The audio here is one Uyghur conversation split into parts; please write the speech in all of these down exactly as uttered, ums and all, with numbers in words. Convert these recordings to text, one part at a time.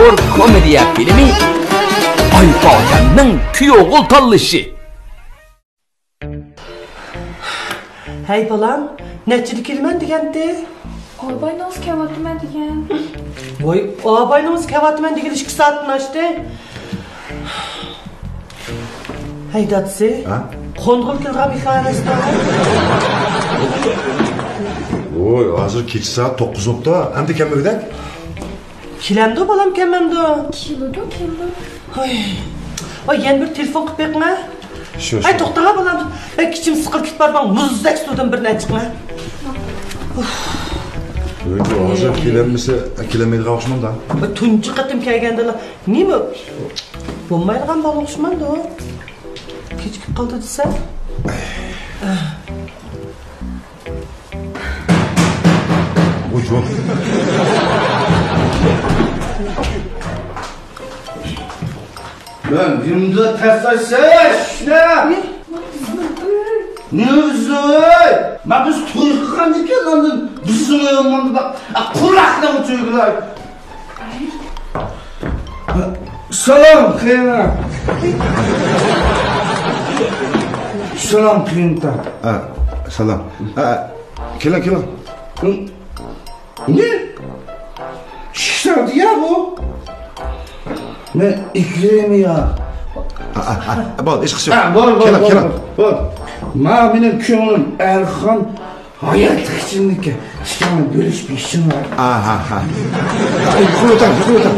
كومېدىيە فىلىمى، ئايپاتەمنىڭ كۈيئوغۇل تاللىشى. ھەي بالام، نەچچىدە كېلىمەن دېگەنتى؟ ئاباينىڭىز كەۋاتىمەن دېگەن. ۋاي، ئاباينىڭىز كەۋاتىمەن دېگىلى ئىككى سائەتتىن ئاشتى. ھەي دادىسى، ھە؟ قوندغىلى كېلىدىغان بىكار ئەمەستە؟ ۋوي، ھازىر كېچە سائەت توققۇز بوپتۇ، ئەمدى كەلمىگۈدەك. كېلەمدۇ بالام، كەلمەمدۇ؟ كېلىدۇ، كېلىدۇ. ھاي. ۋاي، يەنە بىر تېلېفون قىلىپ بېقىڭە. شۇ، ھاي، شۇ. توختاڭا بالام، بەك ئىچىم سىقىلىپ كېتىپ بارىدىغان مۇزدەك سۇدىن بىرنى ئەچىقىڭە. ھازىر كېلەلمىسە، كېلەلمەيدىغان ئوخشىمامدا. بىر تۇنجى قېتىم كەلگەندىلا، نېمە؟ بولمايدىغان بالا ئوخشىمامدۇ؟ كېچىكىپ قالدى دېسە. ۋوي، جۇۋان. مەن يۇمدا تەسلەشسە، شۇنى. نېمە بىزنىڭ ئۆي؟ مەن بىز توي قىلغاندىكىن ئاندىن بىزنىڭ ئۆي مۇنداق، ئە، قۇلاقنىڭ تۈگۈلەي. سالام، قېيىنئاتا. سالام، قېيىنئاتا. ھە، سالام. ھە، كېلىڭ، كېلىڭ. نېمە؟ چىقسا دېيە بۇ. مەن ئىكرىمە يا. ھە، ھە، ھە. بولدى، ھېچقىسى يوق. ھە، بولدى، بولدى، كېلىڭ، بولدى، كېلىڭ. بولدى. ما مېنىڭ كۆڭلۈم ئەرخان. ھاياتلىق ئىچىملىككە ئىككىڭلار بۆلۈشۈپ يېشىڭلار. ئاھاھا. يۇقىرى ئۆتەڭ، يۇقىرى ئۆتەڭ.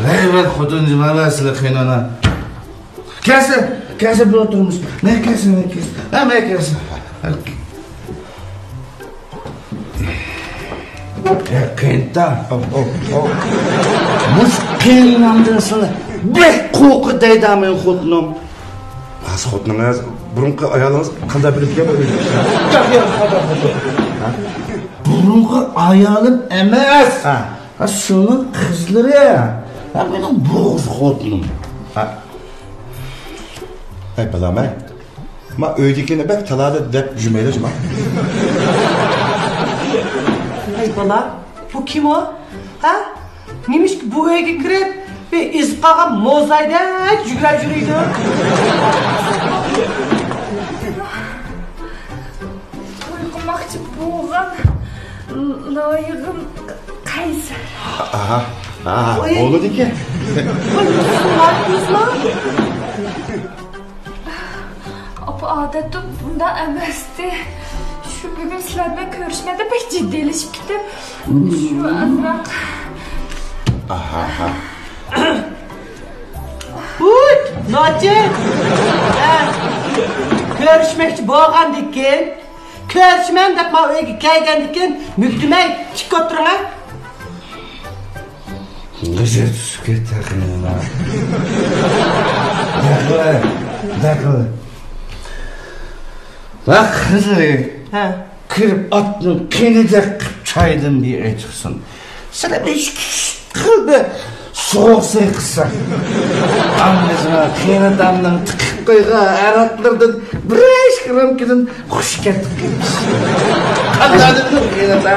ھەي، بىر خوتۇن جىمالار سىلى قېيىنئانا. كەلسە، كەلسە بىر ئولتۇرىمىز. مەن كەلسە، مەن كەلسە. ھە، مەن كەلسە. يا قېيىنئاتا. ئاۋ، ئاۋ، ئاۋ. مۇشۇ قېيىنئانامدىن سېنى بەك قورقۇتاي دە مېنىڭ خوتۇنۇم. ھازىر خوتۇنىڭىز، بۇرۇنقى ئايالىڭىز قانداق بىلىپ كەلدى؟ ياق، ياق، خاتا، خاتا. ھە؟ بۇرۇنقى ئايالىم ئەمەس. ھە. ھە، شۇنىڭ قىزلىرى. ھە، مېنىڭ بوغۇز خوتۇنۇم. ھە. ھەي، بالام، ھەي. ما ئۆيدىكىنى بەك تالادا دەپ يۈرمەيلى جۇما. ھەي، بالا، بۇ كىم ئۇ؟ ھە؟ نېمىشقا بۇ ئۆيگە كىرىپ، بىر ئېزىپ قالغان موزايدەك يۈگۈرۈپ يۈرىدۇ؟ توي قىلماقچى بولغان لايىقىم قەيسەر. ئاھا، ئاھا، بولىدىكەن. ۋاي، سىز نېمە قىلىسىلەر؟ ئاپا، ئادەتتە بۇنداق ئەمەستى. شۇ بۈگۈن سىلەر بىلەن كۆرۈشمەيدۇ، بەك جىددىيلىشىپ كېتىپ. شۇ ئازراق. ئاھاھا. ھۇي، ناچى! ھە، كۆرۈشمەكچى بولغاندىكىن، كۆرۈشىمەن دەپ ماۋۇ ئۆيگە كەلگەندىكىن، مۈگدىمەي تىك ئولتۇرۇڭ ھە. غىجىر چۈشۈپ كەتتى قېنىنا. دەقىلە، دەقىلە. ۋاق قىزى. ھە. كىرىپ ئاتنىڭ قېنىدەك قىلىپ چايدىن بىر ئېچىقسۇن. سىلەر بىر ئىككى قىلدى سوغۇق سەي قىلسا. ئاندىن قېنىدامنىڭ تىقىپ قويغان ھاراقلىرىدىن بىرەر ئىككى رامكىدىن خۇش كەتتى. قانداق دېدىڭىز قېنىدا؟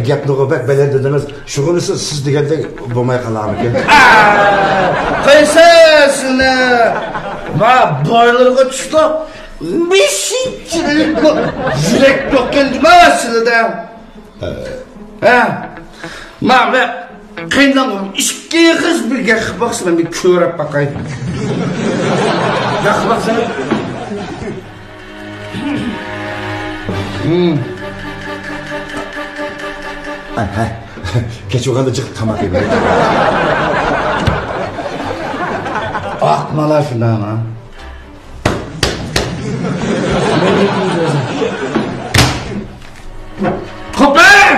گەپنىغۇ بەك بەلەن دېدىڭىز. شۇغىنىسى سىز دېگەندەك بولماي قالارمىكىن؟ قايسى سىلە؟ ما بويلىرىغا چۈشتۇق. بېشىنچىلىك بۇ. يۈرەك يوقكەن جۇما سىلىدە. ھە. ما، ما قېنىڭ ئىككى ئېغىز بىر گەپ قىلىپ باقسا، مەن بىر كۆرۈپ باقاي. گەپ قىلىپ باقسا. ھە، ھە. كەچ بولغاندا جىق تاماق يېمەي. ئاقمالا شۇنداقمۇ؟ قوپار!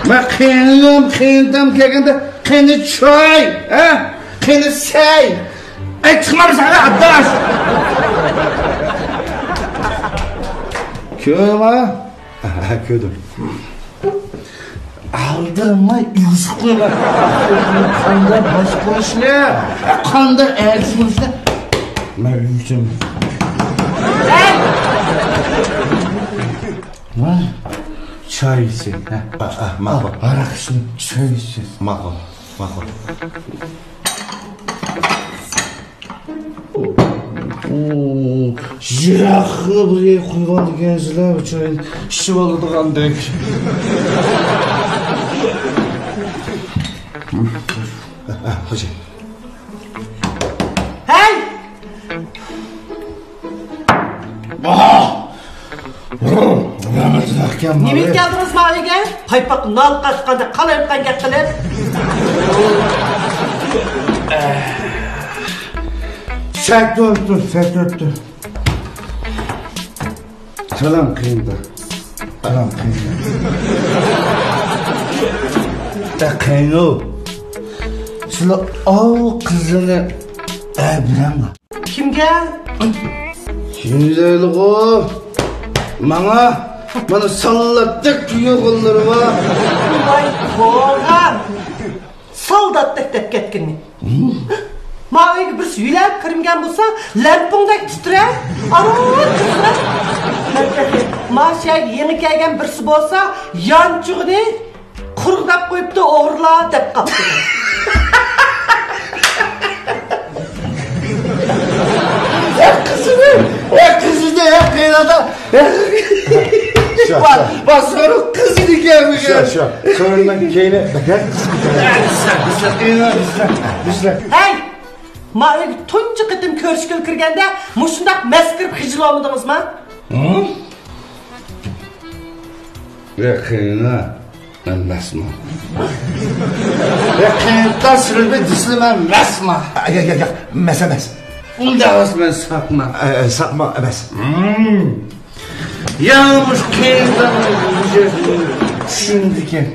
مەن قېنىم، قېنىدام كەلگەندە قېنى چاي، ھە؟ قېنى سەي. ئەي، چىقمامسەن، ھە، ئاداش؟ كۆرما. كۆردۈم. ئالدىرىماي ئۆگىتىپ قويىمەن. قانداق باشقۇرۇشنى، قانداق ئەگىشىپ بولۇشنى مەن ئۆگىتىمەن. ھە؟ چاي ئىچىڭ، ھە؟ ئا، ئا، ماقۇل. ھاراق ئىچمەي، چاي ئىچىڭ. ماقۇل، ماقۇل. يىراقنى بىر يەرگە قويغان ئىكەنسىلەر، بۇ چاينى ئىچىۋالىدىغاندەك. خوجايىن. ھەي! نېمە ئېيتىپ كەلدىڭىز ماۋۇ ئۆيگە؟ پايپاق نان قاچقاندەك قالايمىقان گەپ قىلىپ. سەت ئۆتتى، سەت ئۆتتى. سالام قېيىندا. سالام قېيىندا. ئە، قېيىنو. سىلە ئاۋۇ قىزنى ئەبلەڭ. كىمگە؟ كىم دەيدىغۇ؟ ماڭا. مانا ساللاتتەك تۇيۇلغانلىرى بار. ۋاي قورقام. سالداتتەك دەپ كەتكىنى. ما ئۆيگە بىرسى يۆلەپ كىرمىگەن بولسا، لەڭپۇڭدەك تىترەپ، ئاران قىزىرىپ. ما شەھەرگە يېڭى كەلگەن بىرسى بولسا، يانچۇقىنى قۇرغۇداپ قويۇپتۇ، ئوغرىلار دەپ قاپتۇ. ھە، قىزىنى، ھە، قىزىنى، ھە، قېيىناتا. شۇ، شۇ. باسقۇنۇڭ قىزىنى كەلمىگەن. شۇ، شۇ. سورۇننىڭ كەينى بەك قىسقا. بىسلە، بىسلە، بىسلە. ھەي! ما ئۆيگە تۇنجى قېتىم كۆرۈشكىلى كىرگەندە مۇشۇنداق مەس كىرىپ خىجىل بولمىدىڭىزما؟ ھە؟ يا قېيىنا. مەن مەسمۇ؟ يا قېيىنقا سۈرۈلدى دېسىلە مەن مەسمۇ؟ ياق، ياق، ياق، مەس ئەمەس. ئۇنداق ئەمەس، مەن ساقما. ئە، ئە، ساقما ئەمەس. ھىم. يا مۇشۇ قېيىنقا چۈشۈندىكەن.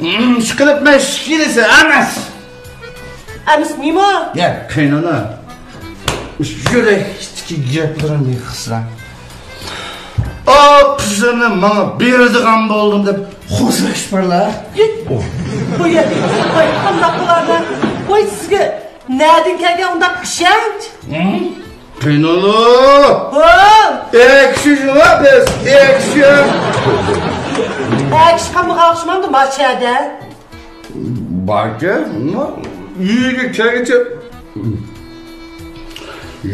ھىم، ئىشقىلىپ مەن ئىشكىلىسى ئەمەس. ئەمىس نېمە؟ يا، قېيىنانا. يۈرەكتىكى گەپلىرىمنى قىلسا. ئا، قىزىمنى ماڭا بېرىدىغان بولدۇم دەپ خوشلىشىپلا. بۇ يەردە، ۋاي، قانداق بۇلارنى؟ ۋاي، سىزگە نەدىن كەلگەن ئۇنداق ئىشەنچ؟ ھىم؟ قېيىنانا. ھو! ئەكشى شۇڭا بىز، ئەكشى. ئەكشى قالمىغان ئوخشىمامدۇ ما شەھەردە؟ باركەن، ئەمما ئۆيگە كەلگۈچە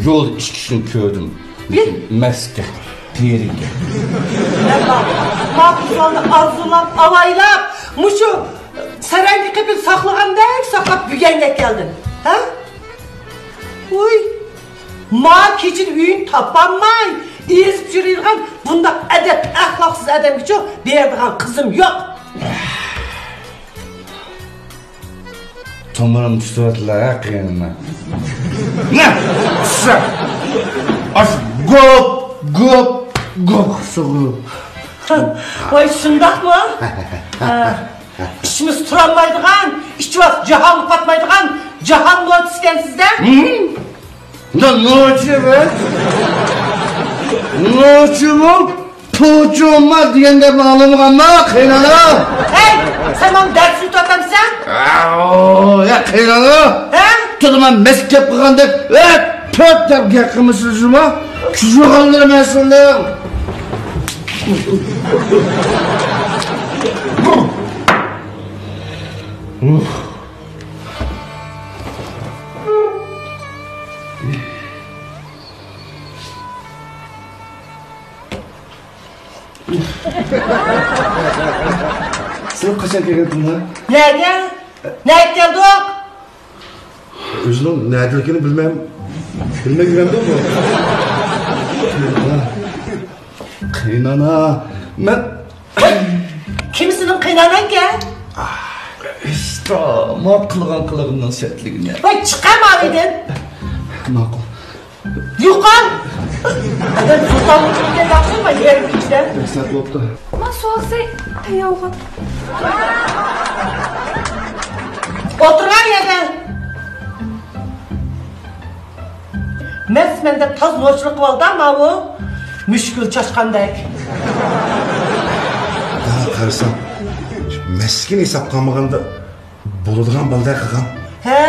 يولدا ئىككى كىشىنى كۆردۈم. لېكىن مەسكەن، قېرىگەن. مەن ما، ما قىزلارنى ئارزۇلاپ، ئاۋايلاپ، مۇشۇ سەرەڭگە قېپىپ ساقلىغاندەك ساقلاپ يۈرگەنگە كەلدىم. ھە؟ ۋۇي! ما كېچىدە ئۆيىنى تاپالماي، ئېزىپ يۈرىدىغان بۇنداق ئەدەپ-ئەخلاقسىز ئادەمگىچۇ بېرىدىغان قىزىم يوق. تومۇرۇم تۇتۇۋاتىلا، ھە، قېيىنىم. نە، تۇتسا. ئاشۇ گوپ، گوپ، گوپ سۇغۇرۇپ. ۋاي، شۇنداقمۇ؟ ھە. ئىچىمىز تۇرالمايدىغان، ئىچىۋاس جاھانغا پاتمايدىغان جاھان نوچىسىكەنسىز-دە. ھىم؟ نوچىمۇ؟ نوچىمۇ؟ پوچۇما دېگەن گەپنى ئاڭلىمىغانما، قېيىنانا؟ ھەي، سەن ماڭا دەرس ئۆتۈۋاتامسەن؟ ئاۋۇ، يا قېيىنانا. ھە؟ تۇرما مەس گەپ قىلغاندەك، ئەت، پۆت دەپ گەپ قىلمىسىز جۇما. يوغانلىرىم ئەسلىدىن. سىز قاچان كەلگەنتىڭلار؟ نەگە؟ نەگە كەلدۇق؟ ئۆزىنىڭ نەدىلىكىنى بىلمەي، بىلمەي يۈرەمدۇ بۇ؟ قېيىنانا، مەن. كىم سېنىڭ قېيىناناڭكەن؟ ئىشتا، ما قىلغان قىلىقىمنىڭ سەتلىكىنى. ۋاي، چىقە ماۋۇ ئۆيدىن! ماقۇل. يوقال! ئادەم سۇلتان ئولتۇرۇپ كەلگەن ئوخشايدۇ ما يەرگە ئىچىدە. رۇخسەت بوپتۇ. ما سوسى تەييارغا. ئولتۇرغان يەردە. مەس مەن دەپ تاز نوچىلىق قىلىۋالدى ماۋۇ. مۈشكۈل چاشقاندەك. ھە، قارىسام. مەسىلىنى ھېسابقا ئالمىغاندا بولىدىغان بالىدەك قىلغان. ھە،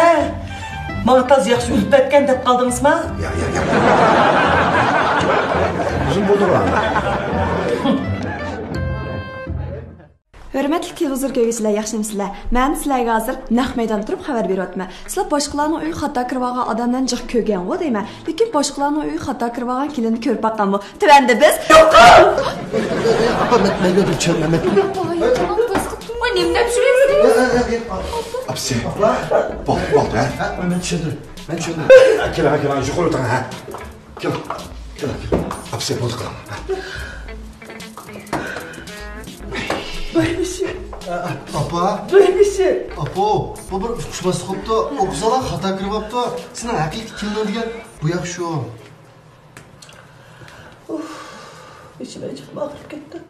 ماڭا تازا ياخشى ئۈلپەتكەن دەپ قالدىڭىزما؟ ياق، ياق، ياق. ئۆزۈم بولىدىغان. ھۆرمەتلىك تېلېۋىزور كۆرگۈچىلەر، ياخشىمۇسىلەر؟ مەن سىلەرگە ھازىر نەق مەيداندا تۇرۇپ خەۋەر بېرىۋاتىمەن. سىلەر باشقىلارنىڭ ئۆيىگە خاتا كىرىۋالغان ئادەملەرنى جىق كۆرگەنغۇ دەيمەن. لېكىن باشقىلارنىڭ ئۆيىگە خاتا كىرىۋالغان كېلىننى كۆرۈپ باققانمۇ؟ تۆۋەندە بىز يوقۇل! ئاپا، مەن، مەن، مەن، مەن چۈشەنمەيمەن. ۋاي، نېمە دەپ يۈرىسىز؟ ئاپىسى. بولدى، بولدى، ھە؟ مەن چۈشەندۈردۈم. مەن چۈشەندۈردۈم. كېلىڭ، كېلىڭ، يۇقىرى ئۆتۈڭ، ھە؟ كېلىڭ، كېلىڭ، كېلىڭ. ئاپىسى، بولدى، قىلىڭ. بىر بېشى. ئاپا. بىر بېشى. ئاپا، بۇ بىر ئۇقۇشماسلىق بوپتۇ. ئوقۇسالا خاتا كىرىۋاپتۇ. سېنىڭ ھەقىقىي كېلىنىڭ دېگەن بۇ ياق شۇ. ئۇف، ئىچىم ئېچىقىپ ئاغرىپ كەتتى.